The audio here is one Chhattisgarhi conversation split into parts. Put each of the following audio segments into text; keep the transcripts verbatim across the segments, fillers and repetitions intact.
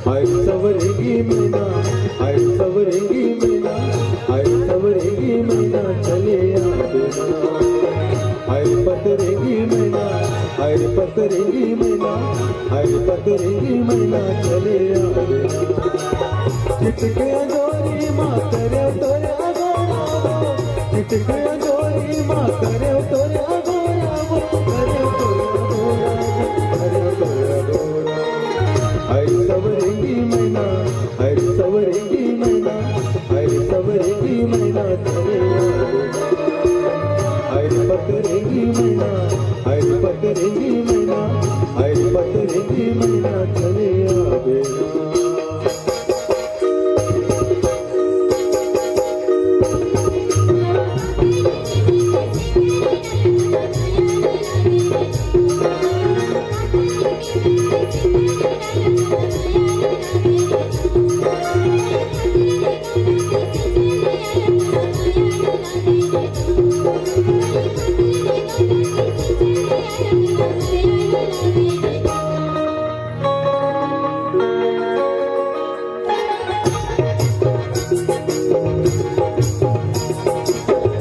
हाय सवरेंगी मैना, हाय सवरेंगी मैना, हाय सवरेंगी मैना चले आ बेना। हाय पतरेंगी मैना, हाय पतरेंगी मैना, हाय पतरेंगी मैना चले आ बेना। चिटके अंजोरी मा करे तोरे अगोरा, चिटके अंजोरी मा करे तोरे अगोरा, करे तोरे अगोरा, करे तोरे अगोरा। हाय सवरेंगी मैना, हाय सवरेंगी मैना, हाय सवरेंगी मैना चले आ बेना। हाय पतरेंगी मैना, हाय पतरेंगी मैना, हाय पतरेंगी मैना चले आ बेना।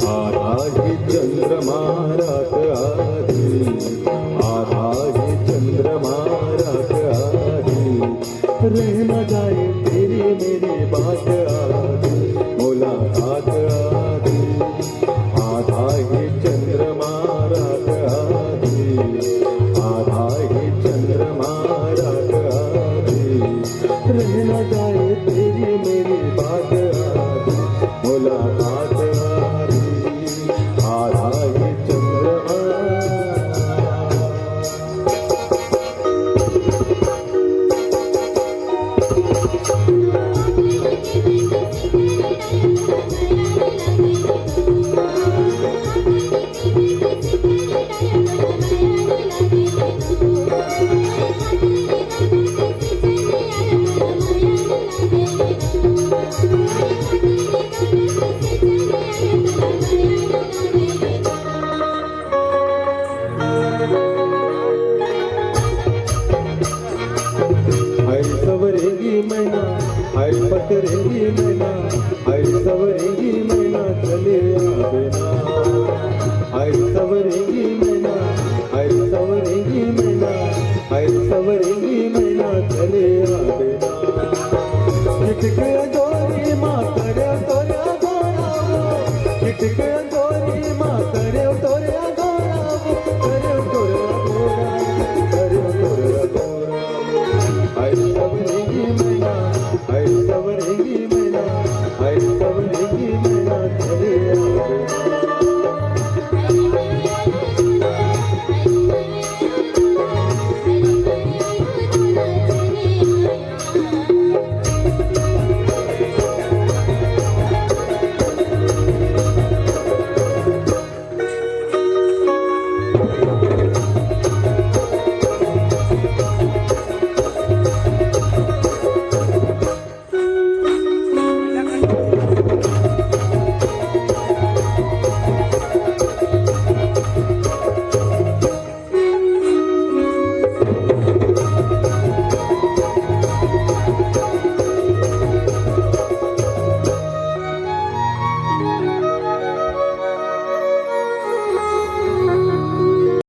आधा ही चंद्रमा रात आधी, आधा ही चंद्रमा रात आधी, रह न जाए तेरी मेरी बात आधी, मुलाकात आधी। आधा ही चंद्रमा रात आधी, आधा ही चंद्रमा रात आधी, रह न जाए तेरी मेरी बात आधी, मुलाकात आधी, आधा ही चंद्रमा। हाय सवरेंगी मैना, हाय पतरेंगी मैना, हाय सवरेंगी मैना चले आ बेना। हाय सवरेंगी मैना, हाय सवरेंगी मैना, हाय सवरेंगी मैना चले आ बेना। चिटके अंजोरी मा करे तोरे अगोरा, चिटके अंजोरी मा करे तोरे अगोरा, करे तोरे अगोरा, करे तोरे अगोरा। हाय सवरेंगी मैना, हाय सवरेंगी